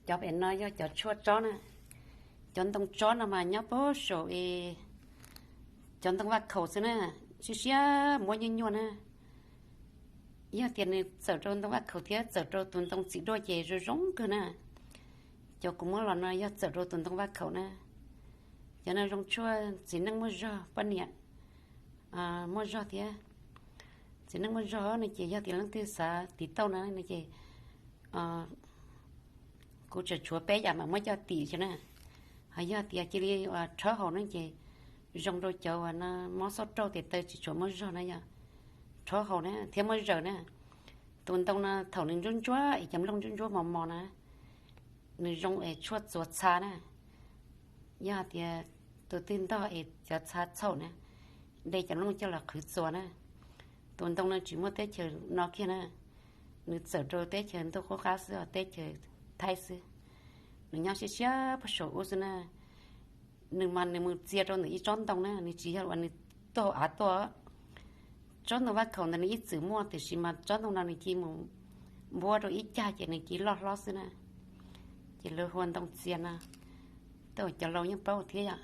Cov pem no yog cov tshuaj tsob na. Cov ntoo tsob no mas nyob puag saum cov ntoo vaj khaum xwb na, siab siab muab nyuaj nyuaj na. Yog tias nws txawm rau ntoo vaj khaum thiab txawm rau tus ntoo txiv duaj ces zoo zoo kawg na. Cov kuv muab los no yog txawm rau tus ntoo vaj khaum na. Cov no zoo tshuaj txiv neej muaj zog, poj niam muaj zog thiab. Txiv neej muaj zog no ces yog tias leej twg xav tiv tauj na no ces kuv tseem tshuav peb yam mam muab coj tim xwb na. Ho yog tias cia li rhaub haus no ces zoo rau cov uas no mob xauj rauj tes taw tsis tshua muaj zog na yog rhaub haus na thiab muaj zaws na. Tus ntoo no thaum nws ntsuab ntsuab es cov nplooj ntsuab ntsuab mos mos na, nws zoo es tshuaj txuas txha na. Yog hais tias tus twg ntog es cov txha txhaum na, de cov nplooj coj los qhwv txuas na. Tus ntoo no tsis muaj teb chaws no kiag na, nws txawm rau teb chaws ntuj qub qab xwb, teb chaws Thaib xwb. Nws nyob siab siab puag saum ub xwb na. Nws mas nws mus txia rau ntawm ib tsob ntoo na, nws tsis yog uas nws tuaj hauv av tuaj. Tsob ntoo vaj khaum ntawd nws ib txwm muaj tiam sis mas tsob ntoo no nws cia mus npuab rau ib cag ces nws cia loj hlob xwb na. Ces lawv hu ua ntoo txia no, tej uas cov laus yeej paub thiab yom.